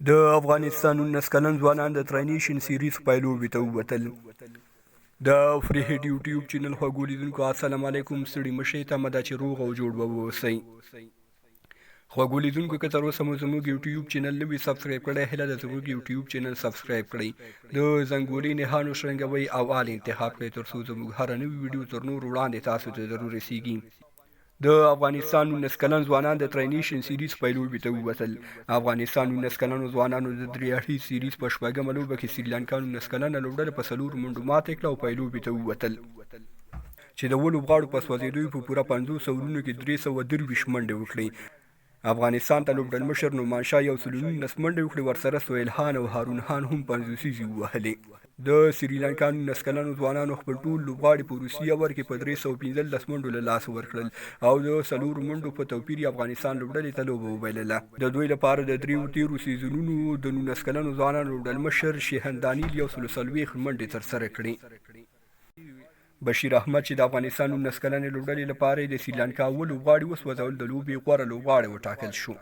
د افغانستان 19 کلن ځوانان د ترینیشن سیریز پایلوبې ته ووتل. د فري هیټ یوټیوب چینل خوږو لیدونکو السلام علیکم، ستړي مشئ، تمه ده چې روغ او جوړ به واوسئ. خوږو لیدونکو که تر اوسه مو زموږ یوټیوب چینل نه وي سبسکرایب کړی، هیله ده زموږ یوټیوب چینل سبسکرایب کړئ، د زنګولې نښان وشرنګوئ او آل انتخاب کړئ تر څو زموږ هره نوې ویډیو تر نورو وړاندې تاسو ته ضرور رسیږي. د افغانستان 19 کلن ځوانان د ترینیشن سیریز پایلوبې ته ووتل. افغانستان 19 کلنو ځوانانو د درې اړخیز سیریز په شپږمه لوبه کې سریلانکا 19 کلنه لوبډله په څلورو منډو ماته کړه او پایلوبې ته ووتل، چې د اوو لوبغاړو په سوځېدو یې په پوره 50 اورونو کې 323 منډې وکړې. افغانستان ته لوبډلمشر نعمان شاه 119 منډې وکړې، ورسره سهیل خان او هارون خان هم پنځوسیزې ووهلې. د سریلانکا 19 کلنو ځوانانو خپل ټول لوبغاړي په وروستي اور کې په 315 منډو له لاسه ورکړل او د څلورو منډو په توپیر یې افغانستان لوبډلې ته لوبه وبایلله. د دوی لپاره د دریو تېرو سیزونونو د 19 کلنو ځوانانو لوبډلمشر شیهن دانیل 140 منډې ترسره کړې. بشیر احمد چې د افغانستان 19 کلنې لوبډلې لپاره یې د سریلانکا اووه لوبغاړي وسوځول، د لوبې غوره لوبغاړی وټاکل شو.